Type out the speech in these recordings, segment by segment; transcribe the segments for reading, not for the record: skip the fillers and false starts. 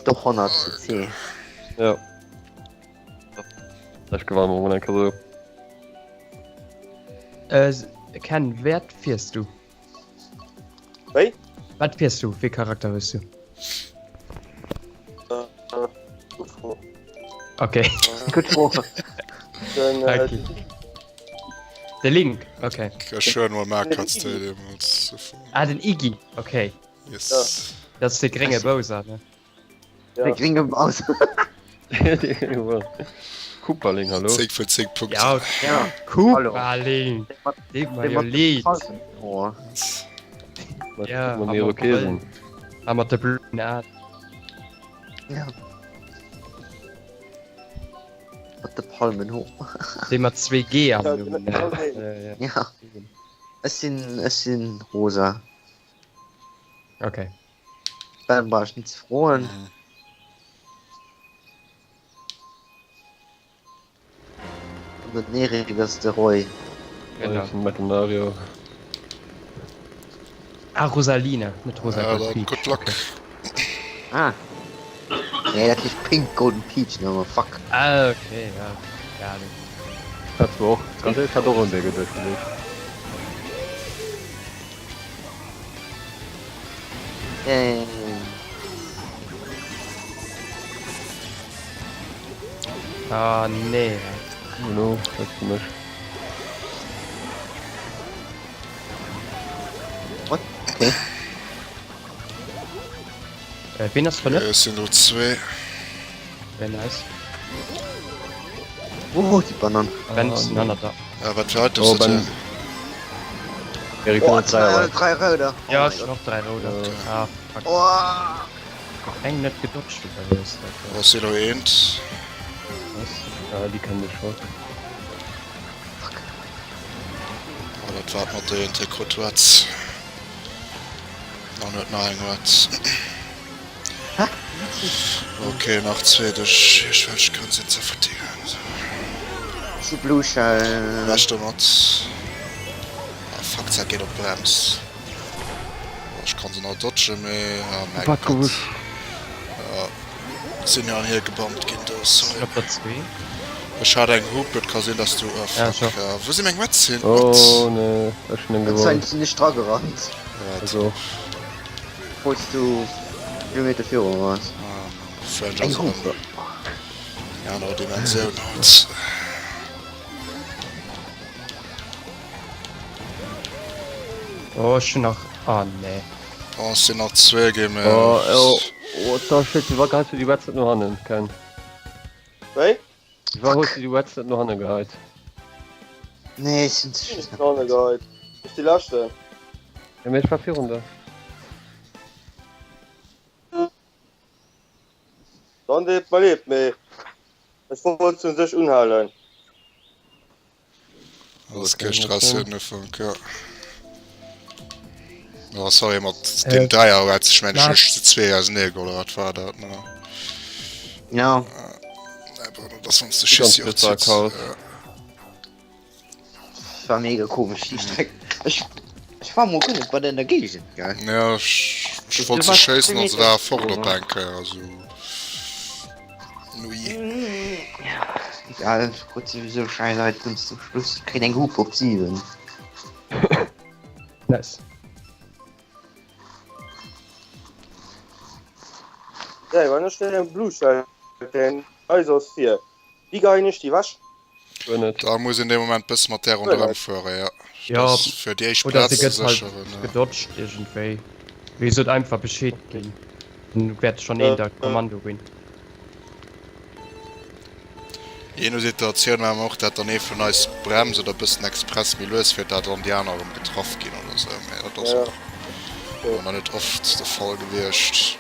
Doch 100 CC. Ja. Ech gewann mol eng Kéier sou. Ken, wat fiers du? Wéi? Wat fiers du? Wéi Charakter hues du? Gutt Fro. Okay. Gutt Fro. Den, äh, Okay. De Link, okay. Ech schwören mol Mario Kart 2 deemools. Ah, den Iggy, okay. Yes. Ja. Dat ass de grénge Bowser, ne? Ja. De grénge Bowser. Koopaling, hallo. 10 vun 10 Punkten. Ja, Ja. Koopaling. Deet mer jo leed. Oh. Ja, Mat Irokesen. A mat de bloen Aen. Ja. Mat de Palmenhoer. Dee mat 2G am Numm, ne? Ja, Ja. Ech sinn, ech sinn rosa. Okay. Ben brauch ech net ze froen. An den Erik ass de Roy. Genau. Ech sinn Metal Mario. Ah, Rosalina, net Rosa Ja, Gold dann Peach. good luck. Okay. Ah. Nee, dat heescht Pink Golden Peach, no fuck. Ah, okay, ja. Keine Ahnung. Dat war och, ganz éierlech, hat och un déi geduecht fir dech. Yay. Ah, nee. Oh no, dat fir mech. What? Okay. Äh, wien ass fënnef? Ech sinn elo zwee. Very nice. Oh, déi Banan. Ben ass den Hannerter. Ja, wat fir Items Oh, huet Ben. hien? Erik, Oh, du hues 3 drei, drei Rouder. Oh Ja, mein ech Gott. hunn och 3 Rouder. Ja. Ah, fuck. Oh. Eng net gedodged iwwerdeems. Oh, ass elo eent. Was? Ah, déi kennen ech scho. Oh, dat war mat der eent, hie krut Reds. An huet nach eng Reds. Okay, nach zwee duerch iergendwelch Grënn sinn ze futti gaangen. Zu Blue Shell. Ewech domat. Ah fuck, d'Zäit geet op d'Brems. Oh, ech kann se nach dodgen, mee ah mäi Wat gouf Gott. ech? Ja, sinn jo an hie gebumpt ginn do, sorry. Op der 2. Ech hat eng Hoop, et ka sinn dass du, oh Ja, fuck, ech och. ja, wou si meng Reds hin? What? Oh nee, ech hunn eng Anscheinend gewonnen. sinn ech dragerannt. Wat? Also. Obwuels du vill Meter viru mer waars. Ah, French Eng ass erëm Hupe. eng aner Dimensioun haut. Oh, ech hunn nach. Ah, nee. Oh, es sinn nach zwee ginn, mee. Oh, oh, what the shit, wéi geheis du déi Reds net no hannen, Ken? Wéi? Wéi hues du déi Reds net no hanne geheit? Nee, ech sinn ze Net no hanne geheit. Ech déi leschten. Ja, mee ech war virun der. Dann deet mer leed, mee ech wollt un sech unhalen. Ass kee Stress fir den Ufank, jo. Oh, sorry, mat deem Dräier huet sech mengen ech zu zwee ausenee geholl, oder wat war dat, ne? Ja. Aber dat ass wann s de Schiss Ganz bizarr Chaos. Das war mega komisch, die Strecke. Ech, ech war mol guer net bei der in der Géigend, gell? Ja, ech, ech Du wollt se warst schéissen an se Meter war fort op viru eng Kéier, also. Nui. Egal, krut souwisou scheiß Items zum Schluss. Kritt eng Hupe op 7. Nice. Hey, wann ech den Blue Shell den eis ass vir. Wéi geheien ech déi wech? Guer net. Da muss een dee Moment bësse mat där ronderëm fueren, jo. Ja, Dat fir déi éischt oder Plaz se ze gëtt halt sécheren, jo. gedodged iergendwéi. Wéi gesot, einfach Bescheed ginn, dann wäert schonn een der Kommando ginn. Jee no Situatioun maache mer och dat dann ee vun eis bremst oder bëssen express méi lues fiert, dat dann déi aner erëm getraff ginn oder sou. Mee dat ass och awer nach net oft de Fall gewiescht.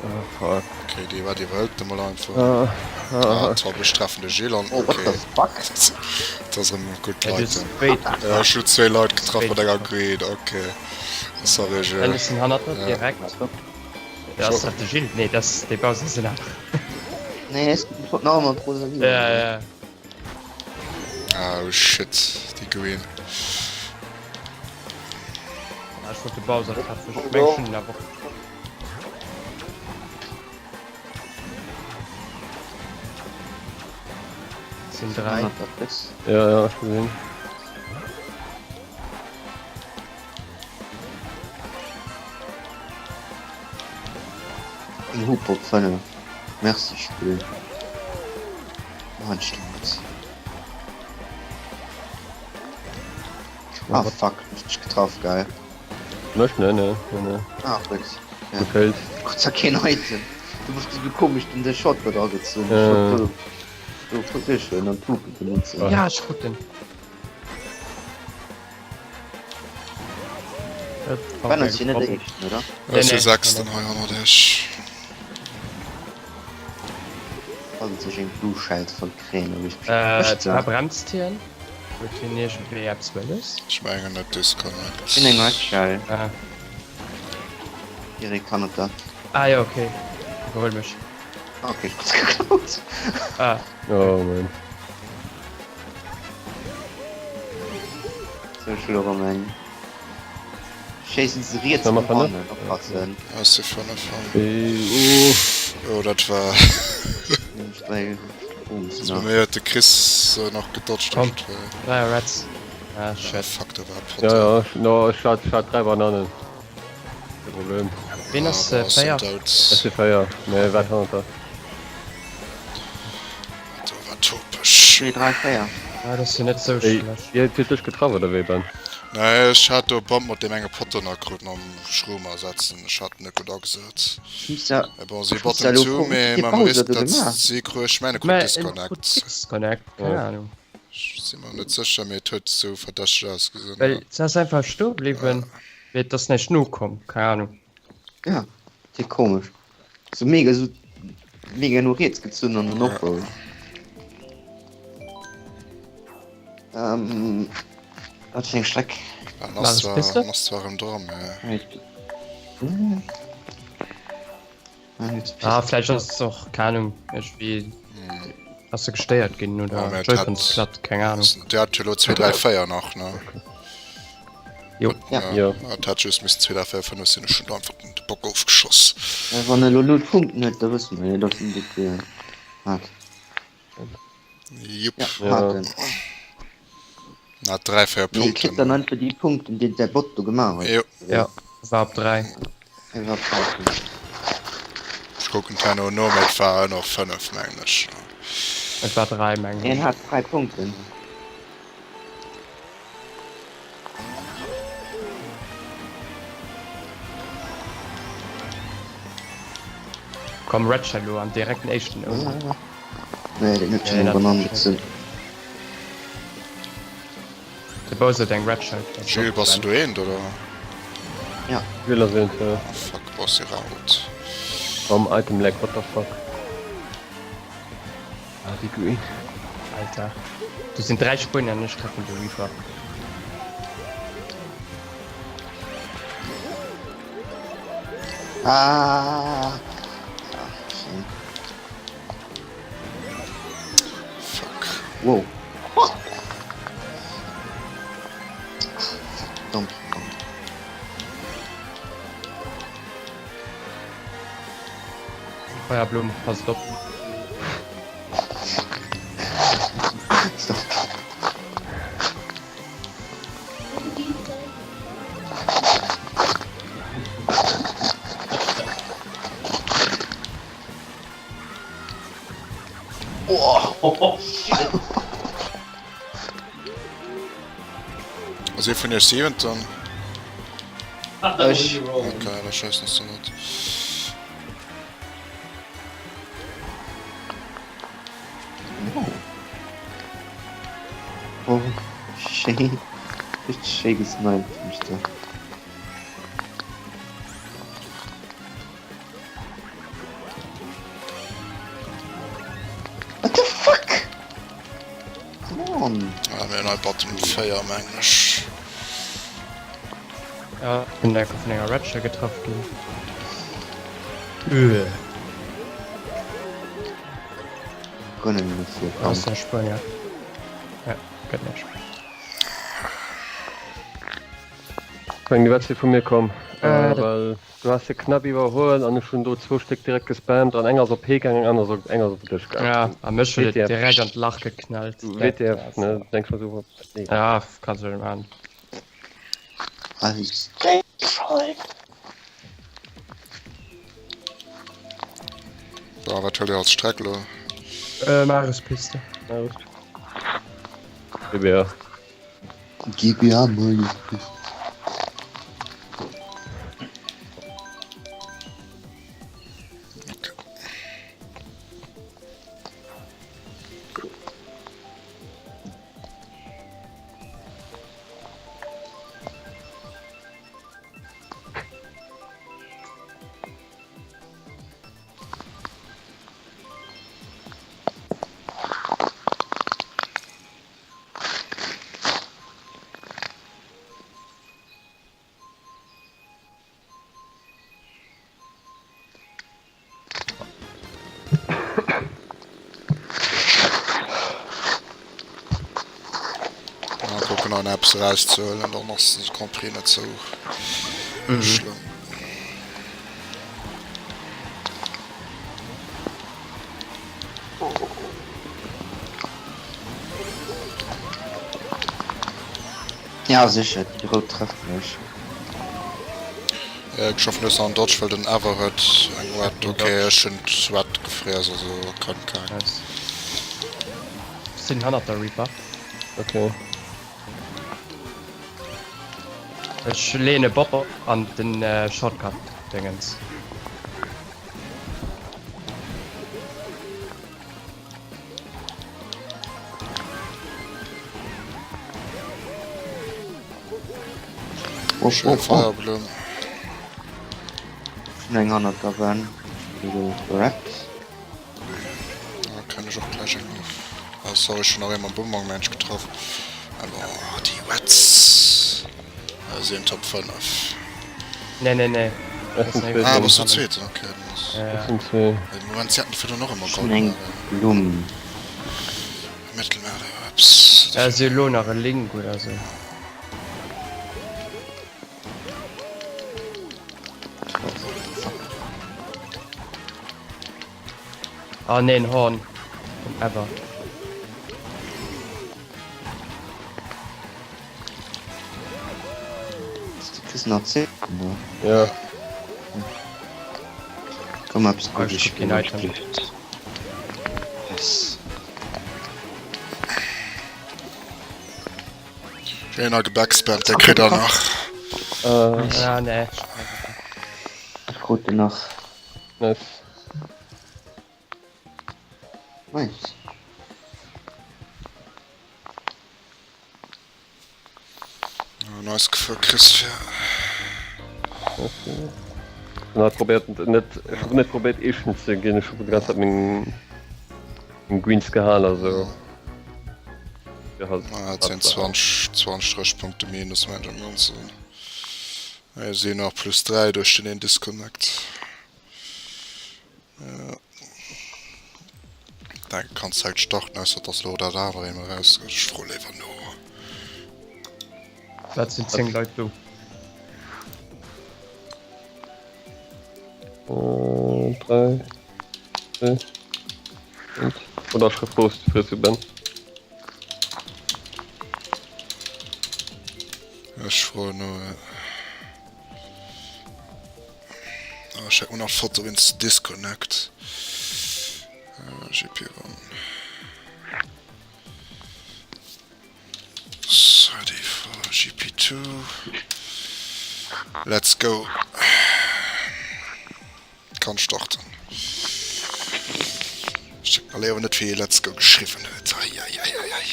Oh fuck. Okay, déi wat iwwerhëlt de mol einfach. Ah, Ah, ah. top, ech treffen de Gilles an. Oh, what Okay. the fuck? Dat ass erëm gutt Ja, du Leit. hues wéi Ja, ech hu zwee Leit getraff Wéi mat enger Green. Okay. Sorry, Dann Gilles. ass den hannert der Ja. direkt. Ja, ass dat de Gilles? Nee, dat ass dee Bowser sinn aner. Nee, es gibt noch mal Rosalie. Ja, ja. Oh shit, déi Green. Ja, ech. ech wollt de Bowser treffen. Ech meng ech hunn en awer. Sinn 3. Ja, ja, ech gesinn. Eng Hupe op 5. Merci Spill. Mann, Ah fuck, huet mech getraff, geil. Mech? Nee, nee, nee, nee. Ah gutt. Ja. Gefällt. Gott sei keen Item. Du bist du komisch den de Shot da gezunn. Äh. Du Position an d'Hupe benutzen. Ja, ech krut den. Ben ass hier net der éischten, oder? Ech si sechsten hei hannert iech. Falls ech eng Blue Shells wollt kréien, ob ech Äh, da bremst hien. Huet hien iergendwéi eppes wëlles? Ech mengen net disconnect. Ech hunn eng Red Shell. Ah. Erik hannert der. Ah jo, okay. Iwwerhuel mech. Ah, okay, ech krut geklaut. Ah. Oh man. Sou, ech hu lo erëm eng. Schéissen se riets Nummer vun 5? hannen, oppassen. Ech si 5 hei. Oh, dat war. Bei mir huet de Chris nach gedodged. Komm, 3 Reds. Ah, shit. Fuck, do war e Potter. Ja, ja, no, ech hat, ech hat 3 Bananen. Kein Problem. Ween ass 4? Ech si 4, mee wat hannert der? Do war topeg. 2, 3, 4. Ah, dat ass jo net sou schlecht. Ey, huet dech getraff oder wéi, Ben? Nee, ech hat do Bamp mat deem enge Potter nach krut mam Schroom ersetzen. Ech hat en net gutt agesat. Mee bon, si botten zu, mee mam Risk, datt si kru, ech mengen e krut Disconnect. Disconnect, keng Ahnung. Ech si mer net sécher, mee et huet sou verdächteg ausgesinn. Well se ass einfach stoe bliwwen, mee et ass näischt nokomm, keng Ahnung. Ja, déi komesch. Sou mega sou mega no riets gezunn an den Offroad. Ähm, wat fir eng Streck? An ass zwar, an ass zwar erëm dran, mä. Ah, vläicht ass et och, keng Ahnung, iergendwéi ass se gestéiert ginn oder Joy-Cons platt, keng Ahnung. Dir hat jo elo 2, 3, 4 nach, ne? Jo. Ja. Jo. Et hätt just missen 2, 3, 4, 5 sinn, ech hunn do einfach den Bock ofgeschoss. Ja, wann e lo null Punkten huet, da wësse mer jo, datt en dit hat. Jupp. Ja, Ja. hat en. Na, 3, 4 Nee, kritt dann Punkten. einfach déi Punkten, déi säi Bot do gemaach huet. Jo. Ja, war op 3. E war op 3 Punkten. Ech kucken d'herno no, mee et war ënner 5, mengen ech. Et war 3, mengen Hien ech. hat 3 Punkten. Komm Red Shadow an direkt den éischten un. Nee, den huet schon Banane gezünnt. De Bowser huet eng Red Shell. Jules, bass du do eent oder? Ja. Jules ass eent, ja. Ah fuck, bass du raut. Warum Item Lag, what the fuck? Ah, déi Green. Alter. Do sinn 3 Spuenier an ech treffen de Reaper. Ah. Ja, schön. Fuck. Wow. Donkey Kong. Feierblumm, passt op. Ass ee vun iech siwenten? Ech. Okay, da schéissen ech se net. Oh, schéin. Richtig schéi gesniped hunn ech do. What the fuck? Come on. Ah, mir hunn hei Bottom 4, mengen ech. Ja, bin da vun enger Red getraff ginn. Äh. Können wir hier Aus der Spanier. Ja, gëtt net. Ech mengen déi Wetz si vu mir komm, well du has se knapp iwwerhuel an ech hunn do zwou Stéck direkt gespammt an eng ass op hee gaangen, eng ass op eng ass op dech gaangen. Ja, a mech huet et direkt an d'Lach geknallt. WTF, ne? Du denks mer sou, nee. Ja, kanns du net maachen. Alles deng Schold. So, wat huelt Dir als Streck lo? Marespiste. GBA. GBA Marespiste. Okay. Mal kucken an eppes erauszehuelen, dann ass de Grand Prix net sou schlëmm. Ja sécher, déi rout trefft mech. Ech hoffen du hues nach en Dodge, well den Ever huet eng Wet. Ok ech hunn d'Wet gefriess, also kann keng. Nice. Sinn hannert der Reaper. Ok. Ech leeën e Bob an den Shortcut Dingens. Oh, Schéin oh, oh. Feierblumm. Schon eng hannert der Van. Red. Da kann ech och gleich eng of. Ah, sorry, ech hunn nach ee mam Bumerang Mensch getraff. Awer oh, déi Wets. Ah, si hunn Top 5. Nee, nee, nee. Ech sinn zweeten. Ah, bass du zweeten? Okay, dann ass. Ech sinn zwee. Moment, si haten virdrun och ëmmer Schon eng Gold. Blumm. Mittelmario, ups. Äh, si hu lo nach e Link oder sou. Ah nee, en Horn vum Ever. Du kriss nach 10 ne? Ja. Komm eppes Ah, ich Guddes krieg keen Item. Yes. Schéin a gebackspammt, der kritt er nach. Äh, Ah nee. Ech krut en nach. nice. Nice. Oh, nice gefuer, Chris. Hun halt probéiert net ech hun net probéiert eeschten ze ginn, ech hu die ganze Zeit meng meng Greens gehal also ja, halt, Ah, 10, 20, 20 Stréchpunkte minus mensch am Ganzen. Mir sinn nach plus 3 duerch den een Disconnect. Ja. Denke kanns direkt starten, ausser dass lo dat aner eem eraus. Ech fro léiwer no. Dat sinn 10 Leit do. Äh, 3, 2, 1. Oder ech repost fir zu Ben. Ech froen no. Ja. Ah, ech schéck mer nach d'Foto wéinst Disconnect. Äh, GP1. Ready for GP2. Let's go. Kann starten. Ech check mal léiwer net wéi ee Let's go geschriwwen huet. Ei, ei, ei, ei, ei.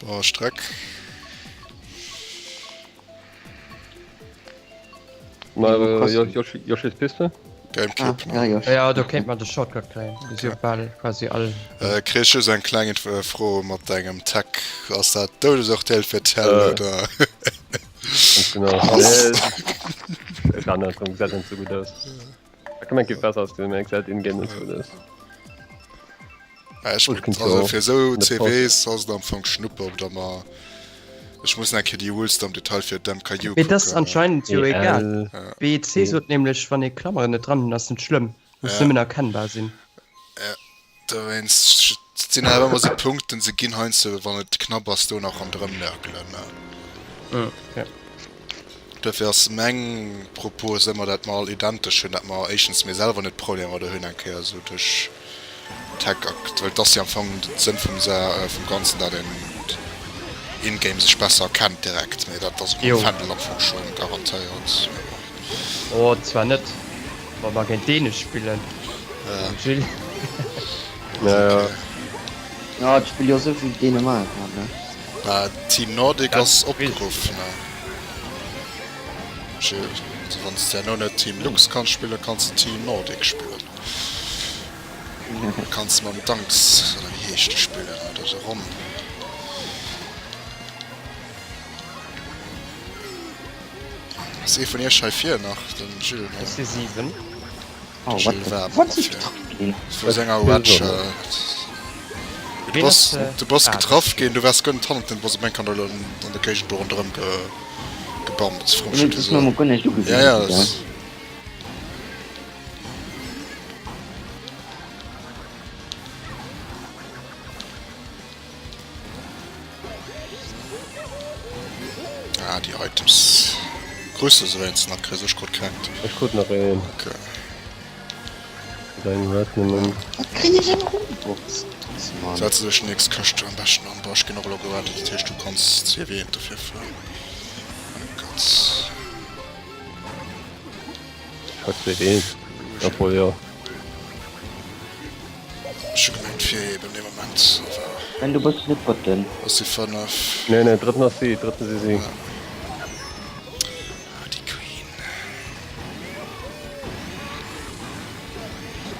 Boah, Streck. Ma, äh, Yoshi, Yoshi's Piste? Gamecube, Ah, ne? ja, Yoshi. Ja, do kéint man de Shortcut kréien. Déi si jo bal quasi all. Äh, Chris, just eng kleng Inf- Fro mat dengem Tech. Ass dat Doudesurteel fir d'Hell, Äh. oder? Ganz genau. Nee, ech änneren, gesäit net sou gutt aus. Ech mengen, et géif besser ausgesinn, mä et gesäit in-game net sou gutt aus. Ech also fir esou CWs ass et am Fong schnuppe ob der mer ech muss eng Kéier déi Rules am Detail fir d'MKU Mee dat ass anscheinend jo egal. BC sot nämlech wann ee Klammeren net dran hunn ass net schlëmm, muss nëmmen erkennbar sinn. Dowéinst sinn awer ëmmer sou Punkten, se ginn heiansdo, wann et knapp ass, do nach ronderëm nörgelen. Duerfir ass meng Propos ëmmer, dat mer all identesch hunn, dat mer éischtens mir selwer net Problemer do hunn eng Kéier esou duerch Tech, well et ass jo am Fong de Sënn vum vum Ganzen, dat een in-game sech besser erkennt direkt, mee dat ass och mam Fändel am Fong scho garantéiert. Mee bon. Oh zwar net wa mer géint Dänesch spillen Gilles. Ja, ja. Et spille jo souvill Dänemark mat ne. Bah Team Nordic ass opgeruff ne Gilles. Also wann s de herno net Team Lux kanns spillen, kanns de Team Nordic spillen. Kanns de mam Danks oder wéi heescht de spillen oder de Ron. Ass ee vun iech hei vir nach? Den Gilles, ne? Ech si 7. Oh, De what Gilles the war What mat sinn vir. getraff ginn? Vu senger Wedge. Du Ween bass, ass, du bass ah, getraff ginn, du waars guer net hannert dem, du bass op eng Kant an der Géigend do ronderëm ge, gebammt. Fro mech Hun net ech wéisou. mol guer net ugesinn. Ja, ja, das. Ah, déi Items. Krus de se wéinst nach, Chris? Ech krut kengt. Ech krut nach een. Okay. Oder eng Red nëmmen. Wat kréien ech eng Robux? Mann. Setz dech nächst Këscht am beschten an. Boah, ech ginn och elo gerettet, dat heescht du kanns CW dofir fueren. Oh Gott. Ech hat CW. Obwohl, jo. Ech hu gemengt virheben dee Moment, awer. Ben du bass net drëtten. Ass si 5. Nee nee drëtten ass si, drëtten si si. Ah déi Queen.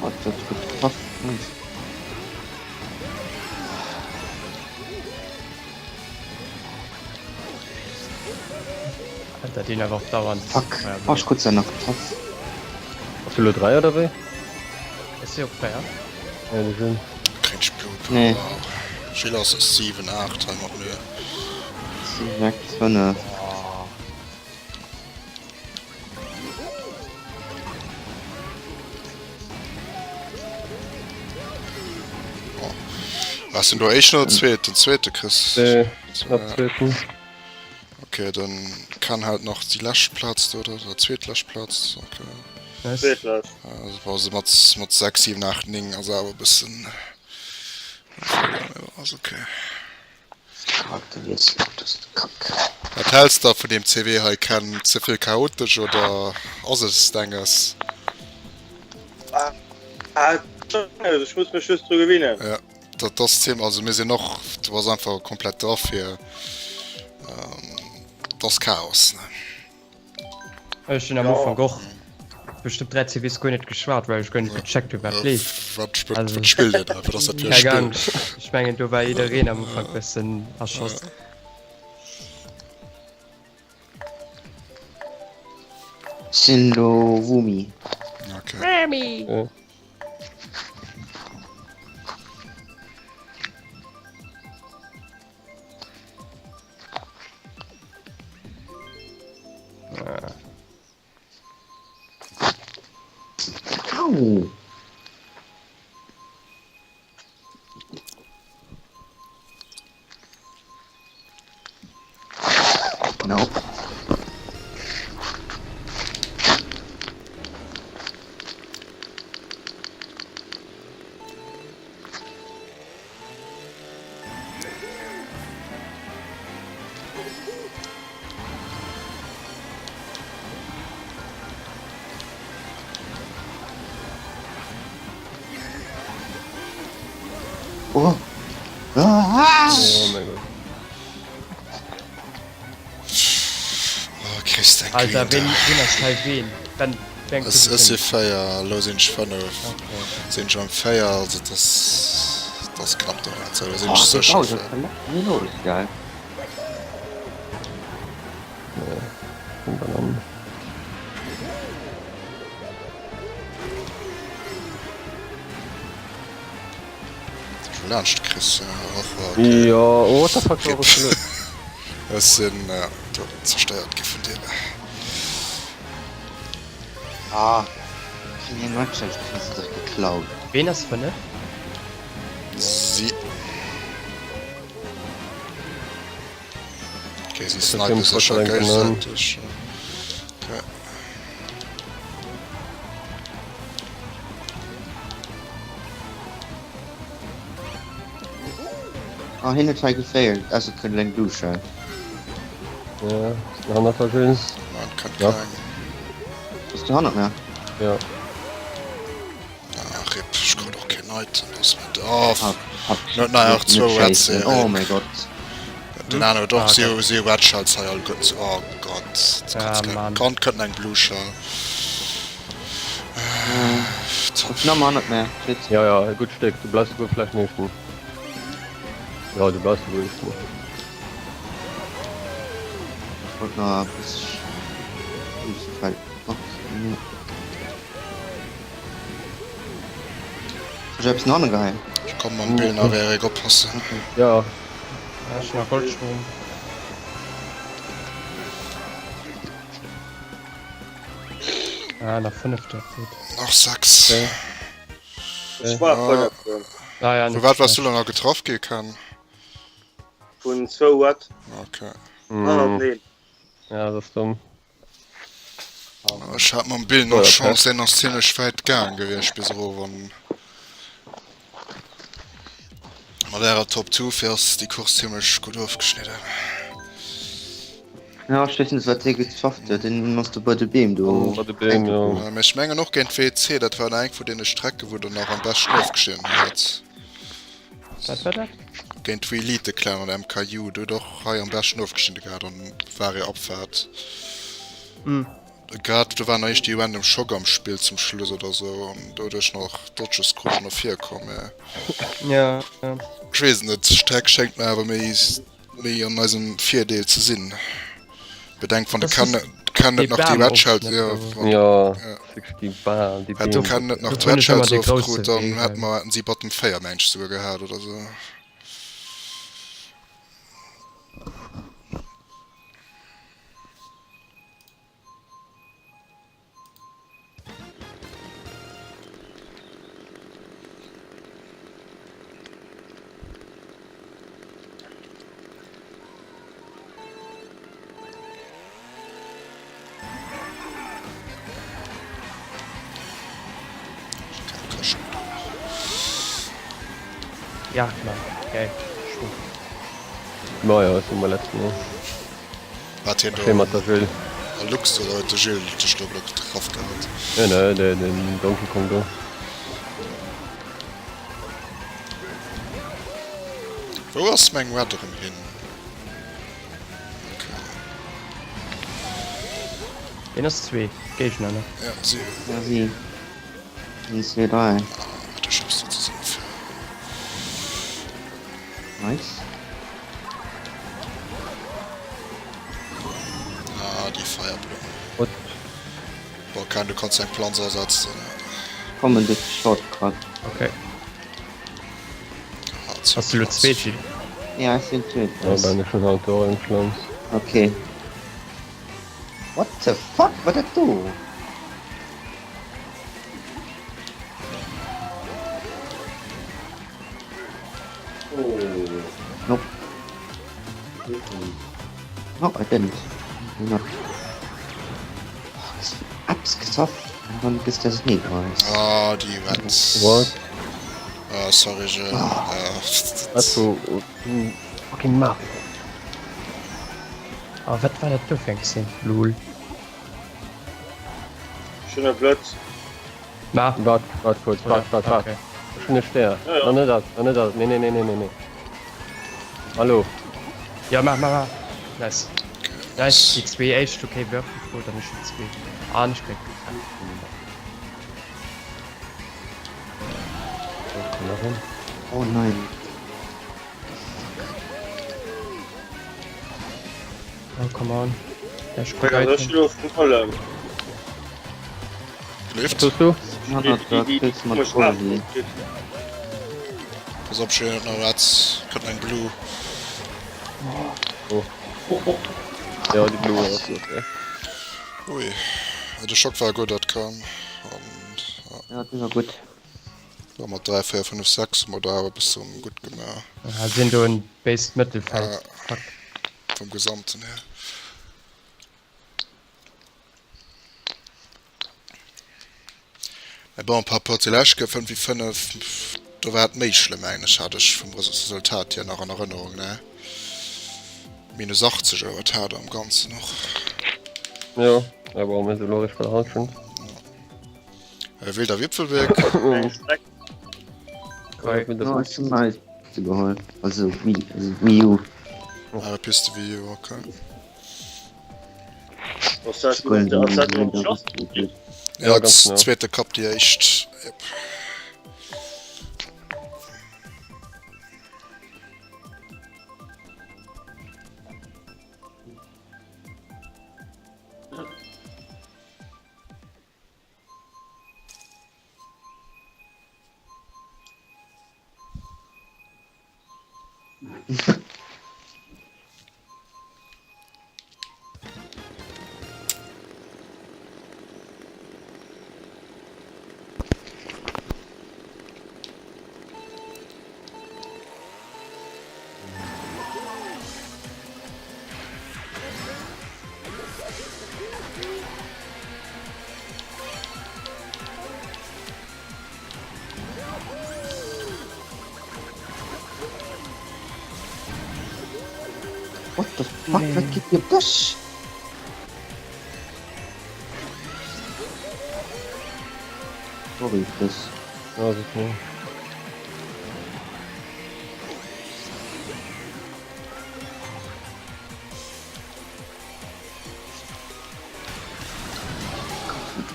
What dat gutt getraff. Nice. Alter deen awer och dauernd. Fuck, oh ech krut se nach getraff. Ass du lo 3 oder wéi? Ech si op 4. Ja de Jules. Kréint ech Blue Power. Nee. Gilles ass 7, 8 hei mat mir. 7, 6, 5. Ass den do éischten oder zweeten? Zweete Chris. Nee, nach zweeten. Okay, dann kann halt nach déi lescht Plaz do, oder oder zweetlescht Plaz. Okay. Nice. Zweetlescht. Also war se mat mat 6, 7, 8, 9 ass awer e bëssen. Ass okay. Charakter wiessel, dat ass de Kack. Wat häls da vun deem CW hei Ken? Ze vill chaotesch oder ass es denges? Ah, ech muss mech just dru gewinnen. Ja, dat ass zim also mir sinn och du bass einfach komplett dra fir ähm, dat ass Chaos ne. Ech hunn am Ufank och bestëmmt 3 CVs guer net geschwat, well ech guer net gecheckt hunn, wat leeft. Wat wat spillt Dir da? Wat ass dat fir e Keng Spill? Ahnung, ech mengen do war jiddereen am Ufank bëssen erschoss. Ech sinn lo Rumi. Okay. Ja. Au! Nope. Oh. Ah! Oh mein Gott. Oh, kriss eng Alter, Queen ween, da. ween ass hei ween? Ben, Ben, Ech ech si 4, elo sinn ech 5. Sinn ech am 4, also dat ass dat ass knapp do. Also elo sinn ech sécher vir. Geil. Laanscht kriss. Och okay. Jo, oh what the fuck war Rip. Ech sinn do zerstéiert gi vun deene. Ah, keng eng Website kriss se dach geklaut. Ween ass 5? Si. Okay, si snipe sécher géigesäiteg. Okay. Ah, hien huet hei geféiert, also kënnt eng Blue Shell. Ja, den hannert der Jules. Nein, kënnt Ja. keng. Bass du hannert mir? Ja. Ah, rip, ech krut och keen Item, ass mir oh, Fuck, fuck. Net nach Net zwou chasen. Reds, Oh mein Gott. Den aner huet och Ah, si okay. si Red Shells hei all gutt. Oh Gott. Ah, Mann. Kant kënnt eng Blue Shell. Top. Nach mal hannert mir. Shit. Ja, ja, e gutt Stéck. Du bleifs souguer vläicht den éischten. Ja, du bleifs souguer éischten. Ich wollte noch ein bisschen. Oh, nee. Soll ich etwas nach geheim? Ech komm mam Bill nach Erik oppassen. Ja. Ech nach Goldschwung. Ah, nach fünfte. Gut. Nach 6. Okay. Ech war Ah. fënneften. Ah, ja, Vu wat wars du nach getraff gi kann? Vun zwou Watt. Okay. Hannert Mm. nee. Ja, dat ass domm. Ech hat mam Bill nach Chance, deen ass zimmlech wäit gaang gewiescht bis erof an mat ärer Top 2 fir ass déi Course zimmlech gutt ofgeschnidden. Ja, ech weess net wat dee gezwafft huet, deen ass do bei de Beem do. Bei de Beem, jo. Mee ech mengen och géint WC, dat war eng vun deene Strecke wou der nach am beschten ofgeschnidden huet. Wat war dat? Géint Elite Clan an MKU, do huet och hei am beschten ofgeschnidde gehat an war ee Abfahrt. Mm. Grad do war nach iergdéi random Schock am Spill zum Schluss oder sou an doduerch nach Dodges krut no vir komm mee Ja. ech weess et net, d'Streck schéngt mir awer méi méi an eisem Virdeel ze sinn. Bedenkt wann de Das Ken ist Ken net dee nach déi Bam Red Shells Ofschnëtt jo do. wann Ja, ja. déi Bam, déi Hätt de Beem. Ken net nach Do d'Red hunn ech ëmmer Shells dee grousse ofkrut, dann Wee hätte hei. mer hätten si Bottom 4 mengt ech souguer gehat oder sou. Ja, Mann, geil. Schwung. Naja, ist immer letzten. Ne? Wat hien do Schéi mat der Jill. A Lux oder huet de Gilles dech do elo getraff gehat? Nee, nee, den, den Donkey Kong do. Wou ass meng Red erëm hin? Okay. Deen ass zwee Géigner, ne? Ja, si. Ja, si. 1, 2, 3. Ah, du schaffst du zusammen fir. Nice. Ah, déi Feierblumm. What? Boah, Ken, du kanns eng Planz ersetzen. Kommen duerch de Shortcut. Okay. Ah, zwou Hast du lo Planz. zwee Gilles? Ja, ech sinn zweet. Ja, ben ech hunn halt och eng Pflanz. Okay. What the fuck, wat dat do? Nope. No, I didn't. Not. Apps gesoff an dann gëss der Snake Eyes. Ah, déi Red. What? Ah, sorry, Gilles. Ah. Ah, Wat du, du fucking Mario. Ah, wat war dat do fir eng Szene? Lul. Ech hunn e Blëtz. Ma. Wart, wart kurz, wart, wart, wart. Okay. Ech hunn e Stär. Ja, ja. Na, net dat, na, net dat. Nee, nee, nee, nee, nee, nee. Hallo. Ja, mach, mach, mach. Nice. Nice, déi zwee éischt, okay, Würfel krut an ech hunn zwee. An ech kréck. Oh nein. Oh, come on. Ja, ich Also ech elo vun allem. Leeft. Was tust du? Hannert der Pilz mat Rolli. Pass op, Julien huet nach Reds. Kënnt eng Blue. Oh. Ja, déi Blue ass okay. Ui. De Schock war gutt, dat koum. An, ja. Ja, déi war gutt. Jo, mat 3, 4, 5, 6 hu mer do awer e bëssen gutt gemaach. Ah, sinn do en béist Mëttelfeld. Fuck. Vum Gesamten hier. Mä bon, par rapport zu lescht Kéier, 5 wéi 5, do war et méi schlëmm, mengen ech, hat ech vum Resultat hier nach an Erënnerung, ne? Minus 80 oder wat hat der am Ganzen och? Jo, awer mir si lo eréischt bei der Hallschent. Wilder Wipfelweg. Geholl also Wii U. Ah, Piste Wii U, okay. Ja, zweete Kap déi éischt. Yep. What the fuck, wat geet hier op dech? Sorry Chris. Ja, ass okay.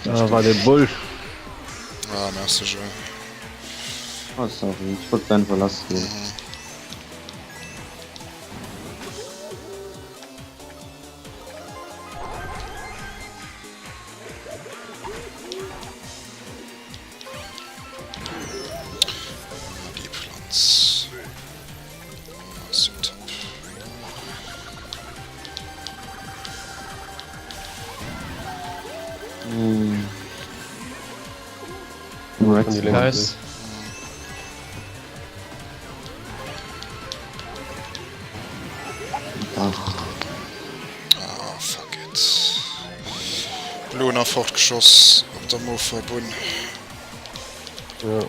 Ah, war de Bull. Ah, merci, Joe. Oh, sorry, ich wollte einfach lass gehen. Mhm. Die Pflanz. Ass jo top. Nice. Ah, fuck it. Blue nach fortgeschoss op der Mofa-Bunn. Ja.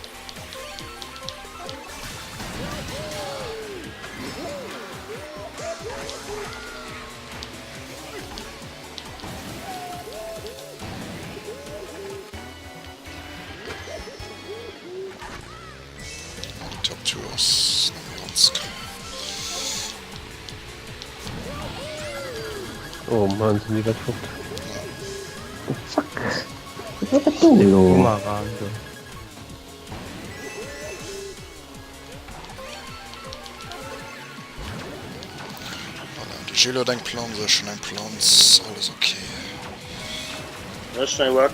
Top 2 ass ganz Oh Mann, sind die weit fort. Oh fuck. Was war dat do elo? Bumerang do. Voilà, de Gilles huet eng Planz, ech hunn eng Planz, alles ok. Ech hunn eng Wack.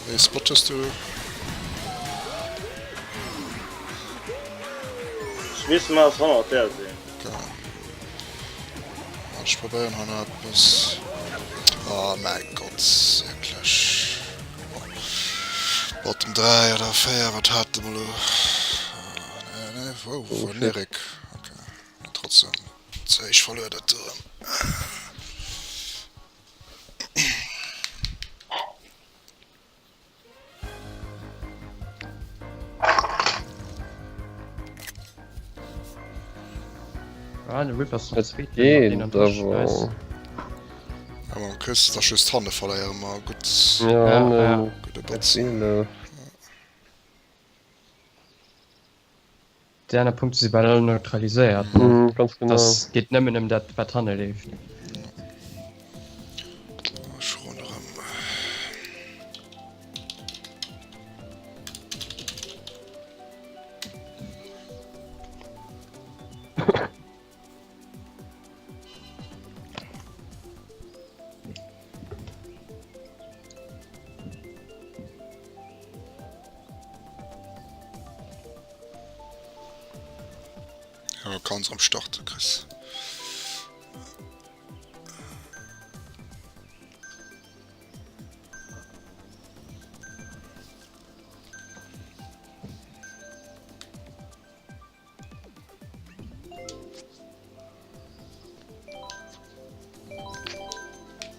Wéi ee Spot hues du? Ech weess net, ass hannert där sinn. Ok. Ech probéieren hei nach eppes. Oh mäi Gott, wierklech. Bottom 3 oder 4, wat hate mer elo? Nee, nee, wou war den Eric? Okay, mee trotzdem ze héich verluer dat do erëm. Ah, de Rip ass nach Et zweeten geet, mat 31. awer. Nice. Ja, mam Chris, da just hanne verléiere mer gutt. Ja, Ja, ja. hannen Gudde Batzen. 12. Déi aner Punkte si bal all neutraliséiert. Ne? Mhm, ganz genau. Das geet nëmmen ëm dat, wat hanne leeft. Ech ronderëm. Jo, kanns erëm starten, Chris.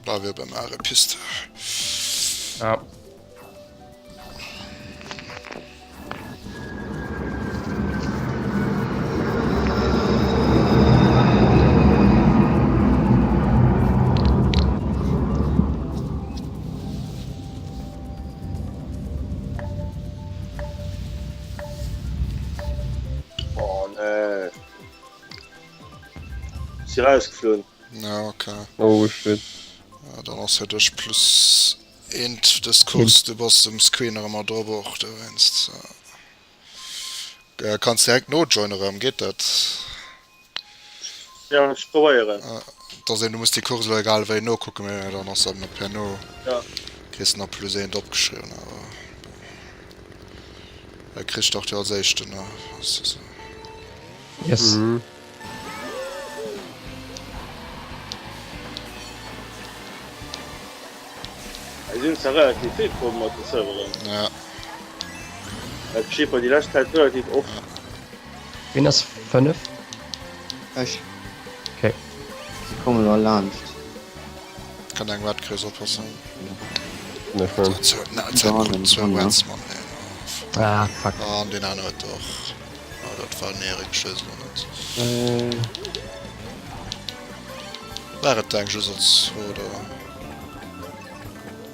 Bleiwe wir beim Arepiste. Ja. Oh nee. Si rausgeflogen. Ja, okay. Oh shit. Ja, dann ass fir dech plus eent dës Course. Du bass um Screen nach ëmmer drop och dowéinst. Ja. Kanns direkt nojoinen erëm, geet dat? Ja, ech probéieren. Et ass een, du muss déi Course elo egal wéi nokucken, mee dann ass dat mat herno Ja. kriss de nach plus eent opgeschriwwen, awer e Chris start jo als éischten, ne? Ass jo sou. Yes. Mhm. Hei sinn zwar relativ vill Problemer mat de Serveren. Ja. Dat geschitt mer déi lescht Zäit relativ oft. Wien ass 5? Ech. Okay. Si kommen elo laanscht. Kann eng Red Krees oppassen. Ne schön. Zwou Reds man. Ah, fuck. An den aner huet och. Ah, dat war den Erik, ech weess elo net. Äh. War et deng just als Fro oder?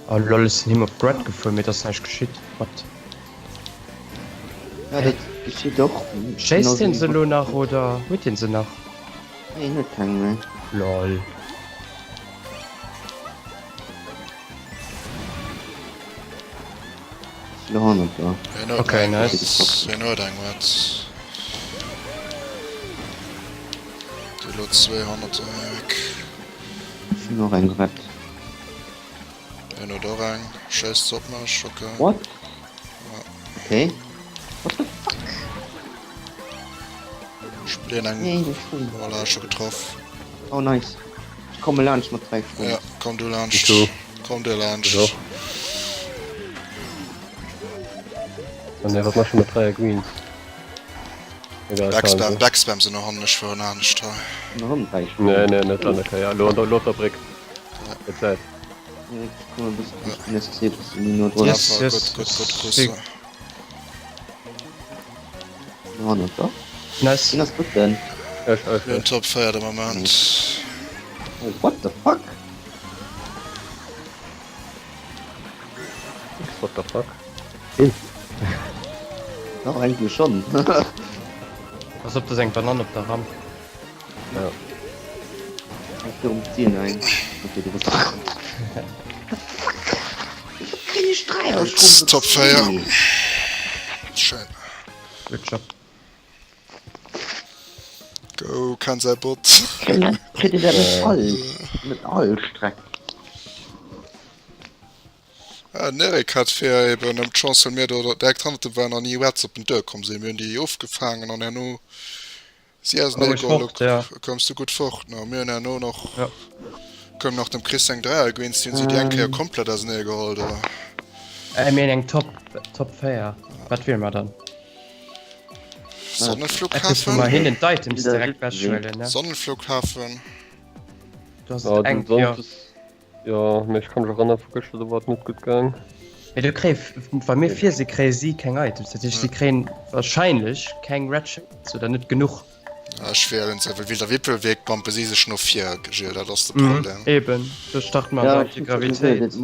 Oh lol, ech sinn him op d'Red gefuer, mee et ass näischt geschitt. What? Ja, dat geschitt och. Schéisst hien se elo nach oder huet hien se nach? Nee, hien huet keng méi. Lol. Ech elo hannert der. Hien huet Okay, eng nice. Red. Hien huet eng Red. Déi elo zwee hannert dem Erik. Ech hunn och eng Red. Hien huet och eng. Schéisst se op mech, okay. What? Okay. What the fuck? Ech bleen eng. Nee, de Sprung. Voilà, ech hu getraff. Oh nice. Ech komme laanscht mat 3 Sprung. Ja, komm du laanscht. Du. Komm du laanscht. Jo. Oh ne, wat mach ech mat 3 Greens? Egal, Backspam, Backspam se no hannen, ech fueren anescht hei. No hannen 3 Sprung. Nee, nee, net an der Kéier. Elo an der, elo op der Bréck. Gëtt Zäit. Yes, yes. Gutt, gutt, gutt, gutt. Nice. Wien ass drëtten? Ech, ech, Mir hunn ech. Top 4 de Moment. Oh, what the fuck? What the fuck? Dach, eigentlech schonn. Pass op, do ass eng Banann op der Ramp. Ja. Eng virum Ziel, nein. Okay, du bist dran. Wieso krieg ich drei aus Gutt, Top 4. Schéin. Good job. Go, kann säi Bot. Kritt Dir dat net all? Net all Streck. Ah, den Eric hat fir eben ëm d'Chance, well mir do direkt hannert em waren an ni Reds op den Duer komm sinn. Mir hunn déi ofgefaangen an herno Si aus Koum ech fort, ja. Koums du gutt fort, no mir hunn herno nach Ja. koum nach dem Chris seng Dräier Greens, déi hunn si déi eng Kéier komplett ausenee geholl do. Ey, mir hunn eng Top, Top 4. Wat wiele mer dann? Eppes, wou mer Sonnenflughafen? hinnen d'Items direkt wechhuelen, ne? Sonnenflughafen. Du hast Ja, et den eng, jo. Sonntes. Jo, mee ech kann mech erënneren, vu gëschter, do war et net gutt gaang. Mee du kréi, wa mir vir si kréie si keng Items. Dat heescht, si kréien wahrscheinlech keng Red Shells oder net genuch. Ja, ech wielen se, well wéi der Wippelwierk bampe si sech no vir, Gilles, dat ass de Problem. Eben, do starte mer an Antigravitéit.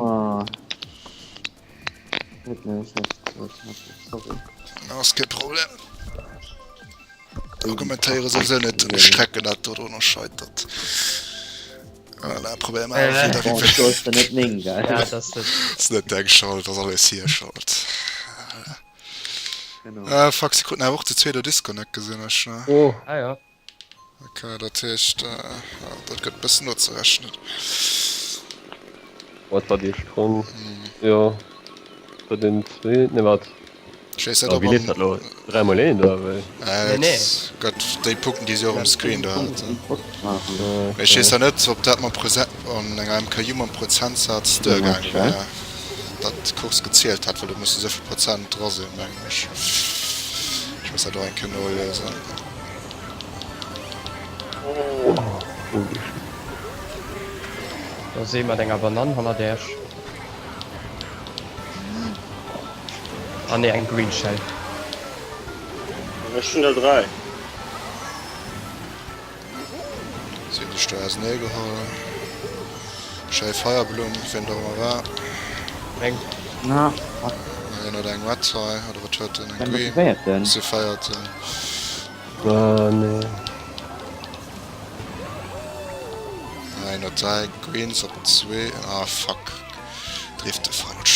Ass kee Problem. Argumentéiere souwisou net un de Strecken, dat dodrunner scheitert. Voilà, probéier mal Äh. wieder Bon, do ass der net meng, gell? Ja, dat ass net. Ass net deng Schold, ass alles hir Schold. Genau. Ah, fuck, si kruten awer och zu zweet e Disconnect, gesinn ech, ne? Oh. Ah ja. Ok, dat heescht, ja, dat gëtt e bëssen nozerechnen. Wat war déi éischt Ronn? Jo, dat war den zweet, nee wat? Ech weess net, Oh, ob wéi leeft dat am. elo? 3 mol 1 oder wéi? Äh, Nee, nee. et gëtt déi Punkten, déi si och um Screen do haten. Ah, Mee ech weess okay. da net, ob dat mam Prose an enger MKU mam Prozentsaz duergaange wär, dat d'Course gezielt hätt, well do musse souvill Prozent dra sinn, mengen ech. Ech muss dat och eng Kéier noliesen. Do ass ee mat enger Banann hannert Äech. Ah nee, eng Green Shell. Ech hunn der 3. Si hunn sech do ausenee geholl. Schéi Feierblumm, wien do ëmmer war. Meng. Na, fuck. Hien huet eng Red hei, oder wat huet en? Eng Wen Green. motivéiert den? Si Véierten. Ah nee. Hien huet 3 Greens op zwee. Ah fuck. Drifte falsch.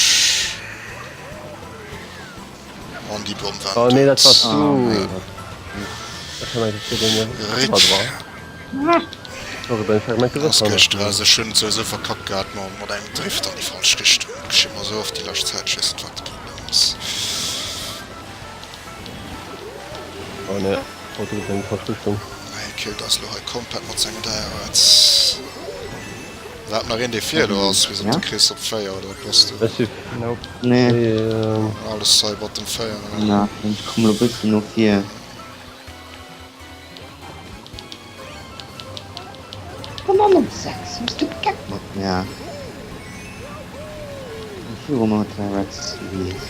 An déi Bomm war Oh nee, dat dout. wars Ah du. mein Gott. Ech hat gemengt, et wier deen Rick. Iwwer dran. Sorry Ben, ech hat gemengt du wiers Ass hannert gëschter mir. also ech hunn et souwisou verkackt gehat mam mat engem Drift an déi falsch Richtung. Geschitt mer sou oft déi lescht Zäit, ech weess net wat de Problem ass. Oh nee, Auto geet an déi falsch Richtung. Hie killt eis lo hei komplett mat sengen Däiwels. Iwwerhaapt nach een dee vir elo ass, wéi sot de Chris, op 4 oder wat bass du? Ech si Nope. Nee. Nee. Alles hei bottom 4 ne? Na, ech komm lo bëssen no vir. Banann op 6, hues du Geck mat mär? An viru mer huet dräi Reds gewiss.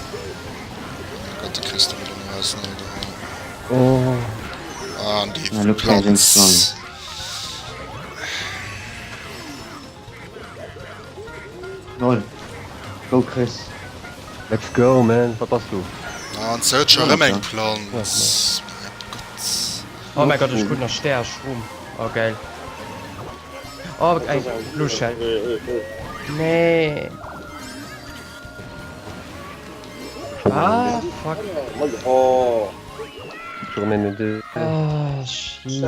Gott, de Chris, de huet en ausenee geholl. Oh. An déi Na, lo kréien ech eng Planz. Planz. Lol. Go Chris. Let's go man, wat bass du? An se huet scho rëm eng Planz. Gott. Oh mein Gott, ech krut nach Stär Schroom. Oh geil. Oh eng Blue Shell. Nee. Ah fuck. Oh. Scho rëm eng Idee. Ah shit.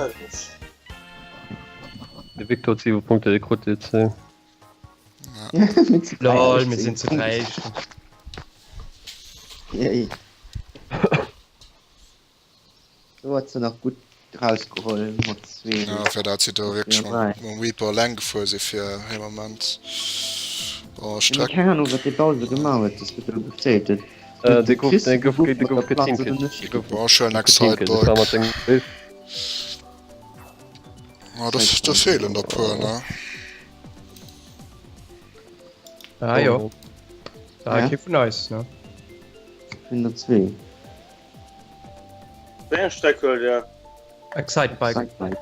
De Victor huet 7 Punkte, dee krut déi 10. Lol, mir sinn zu dräi. Yay. Do huet se nach gutt rausgeholl mat zwee. Ja, fir dat si do wierklech mam, mam Reaper eleng gefuer si fir ee Moment. Bon, Streck. Keng Ahnung, wat dee Bowser gemaach huet, dass et elo gezählt huet. Äh, dee gouf, dee gouf, dee gouf getinket. Dee gouf Bon, ech huelen getinket. Dat war mat Excitebike. sengem. Ah, do, do feelen der puer, ne? Ah jo. Ah, Ja. kee vun eis, ne? Vun der zwee. Wéi eng Streck huelt Dir? Excitebike. Excitebike.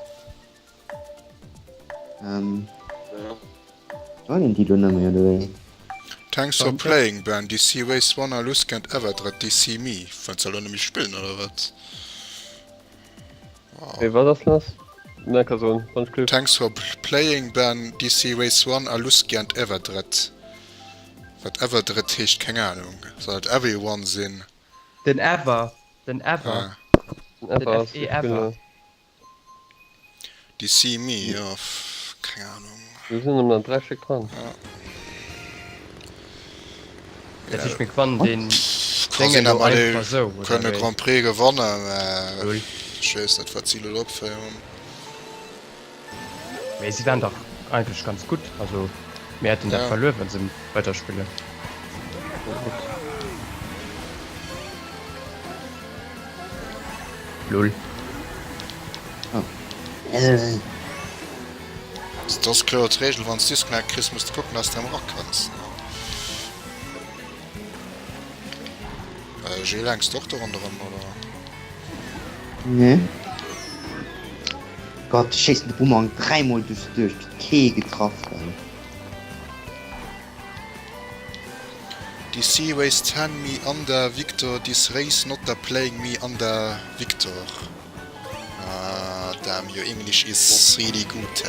Ähm, Ja. wollen déi do net méi, oder wéi? Thanks for playing, Ben. DC Race One a Lusk and Everdred DC Me. Wëlls de elo net méi spillen, oder wat? Hey, wat ass lass? Necker soen, wann ech glück. Thanks for playing Ben, DC Race One, Aluski and Everdred. Wat Everdred heescht, keng Ahnung. Soll dat Everyone sinn? Den Ever, den Ever, Den den Ever ass FE Ever. DC Me, jo, keng Ahnung. Do sinn nëmmen nach 3 Stéck dran. Dat heescht mir gewannen deen Ka Déngen sinn, datt elo mer dee einfach esou, oder kënne wéi? Grand Prix gewannen, mä Lol. ech weess net, wat si elo drop féieren. Mee si waren dach eigentlech ganz gutt, also mir hätten dat Ja. verluer wann se weiderspillen. Lol. Dat ass kloer d'Regel, wann s disconnect kriss, muss de kucken, dass de erëm erakënns. Äh, Gilles, hänks du och do ronderëm, oder? Nee. Gott, ech schéissen de Boomerang dräimol duerch duerch, kee getraff, ey. DC race 10 me under Victor this race not the playing me under Victor ah damn your English is really good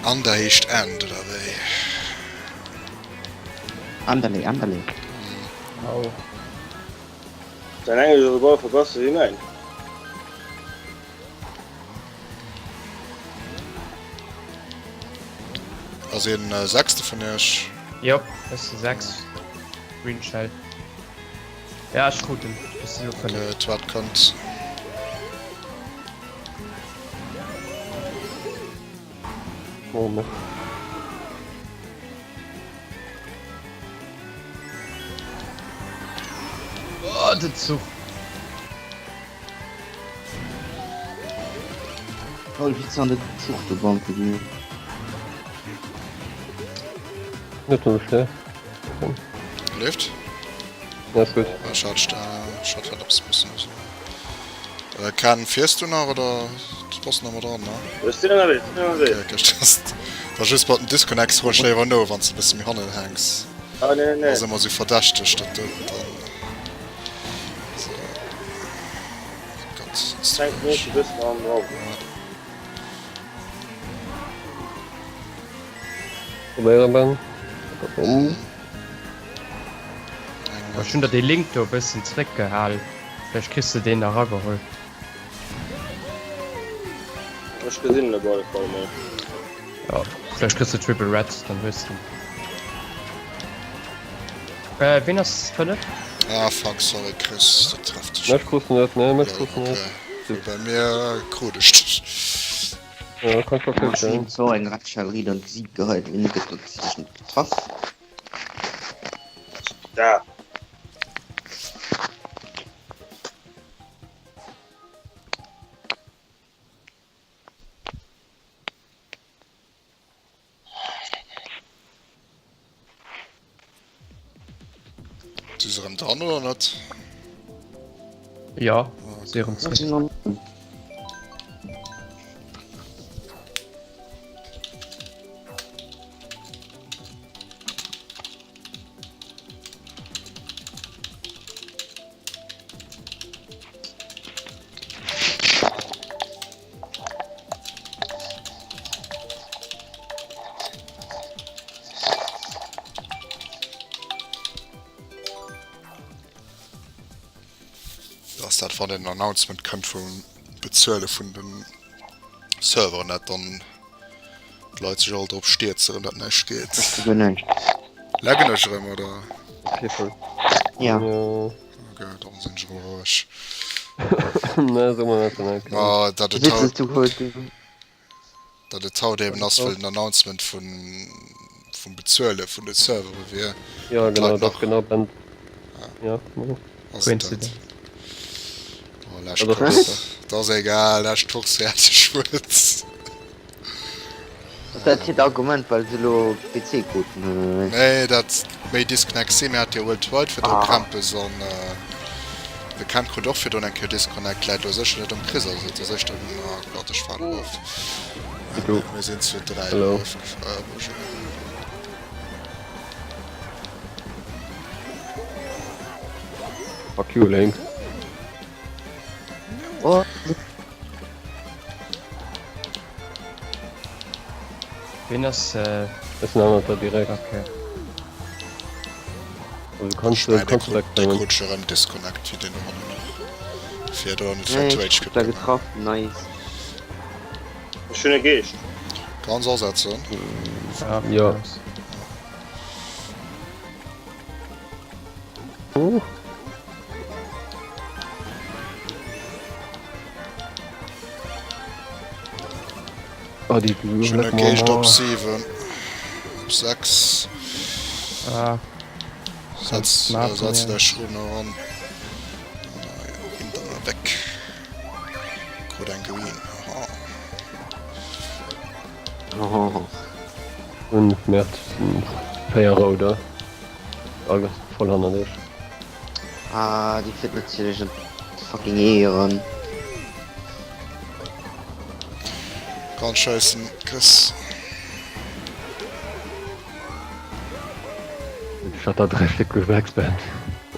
under heescht and oder wéi? Anderle, anderle. Oh. Säin Englesch ass op alle Fall besser wéi mäin. Ass een sechste vun iech? Jop, ech si 6. Green Shell. Ja, ech krut en. Ech si lo 5. Okay, d'Wat kënnt. Oh, ne. Oh, den Zuch. Toll, wéi ze an den Zuch gebannt ginn. Net no schnell. Leeft? Ja, ist gut. Ah, schad, ech hat eppes mussen soen. Ken, fiers du nach oder du bass nach mat dran, ne? Ech sinn ënnerwee, ech sinn ënnerwee. Okay, okay, ech war just mat dem Disconnect, hol ech léiwer no, wann s de e bësse méi hannen hänks. Ah, nee, nee. Ass ëmmer sou verdächteg, dat do dann. So. Oh Gott, ass Ech hänken och e bëssen hannen dran. Probéieren ben. Ech hunn der dee Link do e bëssen zréckgehal, vläicht kriss de deen nach erageholl. Ech gesinn en op alle Fall mol. Jo, vläicht kriss de Triple Red, dann hues de en. Äh, ween ass 5? Ah fuck, sorry Chris, dat trefft dech. Mech krus de net, nee, mech krus de net. Okay, well bei mir krut ech dech. Ja, kann scho Ech hunn virstellen. him zwar eng Red Shell riit an d'Gesiit geheit, mee net datt ech net getraff. Da. Si se erëm dran oder net? Ja, si erëm zréck. Ass dat wann en Announcement kënnt vum Bezuele vun den Serveren, dat dann d'Leit sech all drop stierzen, erëm dat näischt geet? Ech guer näischt. Laggen ech erëm oder? Okay, voll. Ja. Ja. Okay, dann sinn ech erëm roueg. Ne, so mal net, ne. Ma dat et haut, Wéi du huet. dat et haut eben ass, well den Announcement vun, vum Bezuele vun de Servere wier. Ja, genau, D'Leit dat nach. genau ben. Ja, no. Ass et dat? Coincidence. Oh, lescht Dat ass Course. besser. Dat ass egal, lescht Course fäerdeg huet. Ass dat hiert Argument, well se elo PC-Quoten hunn, oder wéi? Nee, dat méi Disconnect si mir hat jo Worldwide virdru Ah. Campus an de Ken krut och virdrun eng Kéier Disconnect. Läit elo sécher net um Chris, ass et ass éischter um, ah Gott, ech falen erof. Du. Mir sinn zu 3 Hallo. erofgefall. Bonjour. Fuck you, Link. Oh, Ween ass äh, Ech sinn hannert der direkt. okay. Also kannst Ech du mengen, dee kannst du krut, dee wegkommen. krut scho rëm Disconnect, wéi deen do hannen nach fiert, oder net nee, vläicht ich Rage hab Quit da gemaach. getraff, nice. Ech hunn e Geescht. Ganz asetzen. Ja, Ja. nice. Oh. Oh, déi Ech hunn e Geescht op 7, op 6. Ah, Setz, maachen, setz ja. däi Schroen eran. Ginn dann mal weg. Krut eng Green. Aha. Oh. 5 März 4 rouder. Alles voll hanner dech. Ah, déi fiert natierlech an fucking Eeëren. Ganz scheissen, Chris. Ich hat da 3 Stück gebackspammt.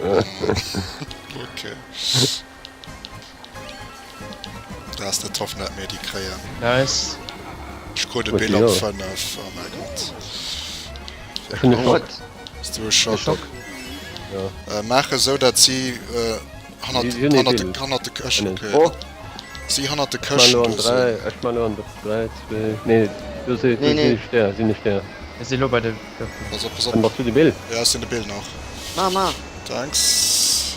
Okay. Da ass net hoffen, dat mir déi kréien. Nice. Ech krut e Gutt, Bild op jo. 5. Oh mäi Gott. Ech hunn e Schock. What? Hues du e Schock? Schock. Ja. Äh, maach esou, dat si äh, hannert, Si hunn ee hannert, de, Bild. hannert de Këscht. Nee. Okay. Oh, Si hannert de Ech man lo Këschten an do 3, sinn. ech man lo an 3, 2, nee, do si, do Nee, nee. sinn ech der, sinn ech der. Mir si lo bei de. Pass op, pass Dann op. bass du de Bill. Ja, ech sinn de Bill nach. ma, ma. Thanks.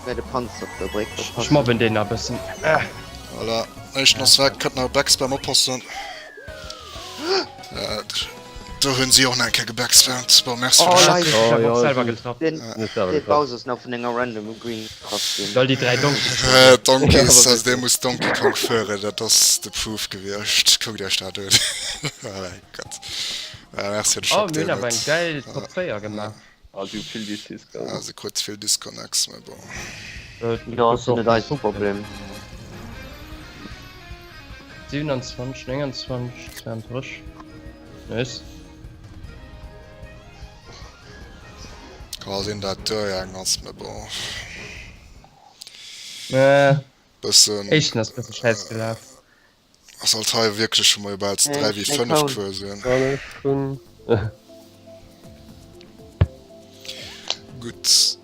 Bei de Panzer op der Bréck oppassen. Ech mobben deen nach e bëssen. Voilà, éischten ass weg, kënnt nach e Backspam, oppassen. Do hunn si och nach eng Kéier gebackspammt. Bon, merci fir de Schock. Oh, ech hab och selwer getraff. Den Bowser ass nach vun enger random Green getraff ginn. Lol, déi 3 Donkeys. Donkeys, also dee muss Donkey Kong fueren, dat ass de Proof gewiescht. Kuckt iech dat un. Oh mäi Gott. Merci fir de Oh, Schock, mir hunn awer eng David. geil Top 4 gemaach. Ah, si hu vill DCs gehabt. Ah, se krut vill Disconnects, mä bon. Jo, ass jo net eist Problem. 27, 29, 32. Nice. Ka sinn dat duergaangen ass, mä bon. Äh, Bëssen. Éischten ass bësse schäiss gelaf. Ass alt hei wierklech scho mol bal 3 wéi 5 Coursen. Gutt.